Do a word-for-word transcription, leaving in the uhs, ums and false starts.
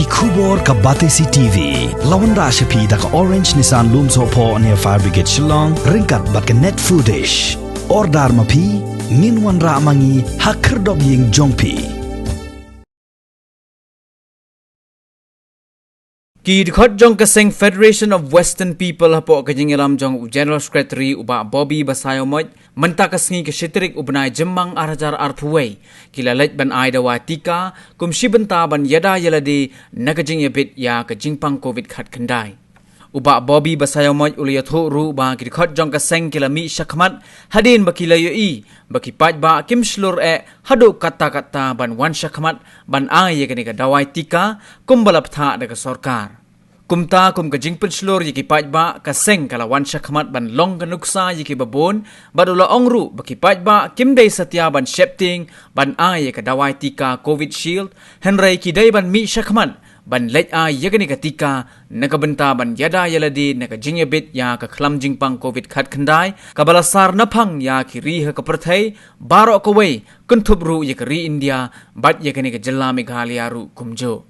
Khubor ka Batesi T V. La wanrah sha phi da ka Orange Nissan Lumsohphoh near Fire Brigade Shillong, ryngkat bad ka Net Foodish. Order ma phi, ngin wanrah ma ngi ha khyrdop ïing jong phi. Ki dkhot jong ka seng Federation of Western People hapoh ka jingïalam jong u General Secretary u Bah Bobby Basaiawmoit, mynta ka sngi ka shi tarik u bnai Jymmang ar hajar arphew wei, ki la leit ban ai dawai tika kum shi bynta ban ïada ïalade na ka jingïabit ïa ka jingpang covid khatkhyndai. U Bah Bobby Basaiawmoit u la ïathuh ruh ba ki dkhot jong ka seng ki la mih shakhmat hadien ba ki la ïohi ba ki paidbah kim shlur eh haduh katta katta ban wan shakhmat ban ai ïa kane ka dawai tika kumba la bthah da ka sorkar. Kumta kum ka jingpynshlur ïa ki paidbah, ka seng ka la wan shakhmat ban long ka nuksa ïa kiba bun, bad u la ong ruh ba ki paidbah kim dei satia ban sheptieng ban ai ïa ka dawai tika Covid Shield, hynrei ki dei ban mih shakhmat ban leit ai ïa kane ka tika na ka bynta ban ïada ïalade na ka jingïabit ïa ka khlam jingpang covid khatkhyndai kaba la sar naphang ïa ki ri ha ka pyrthei baroh kawei, kynthup ruh ïa ka ri India bad ïa kane ka jylla Meghalaya ruh kumjuh.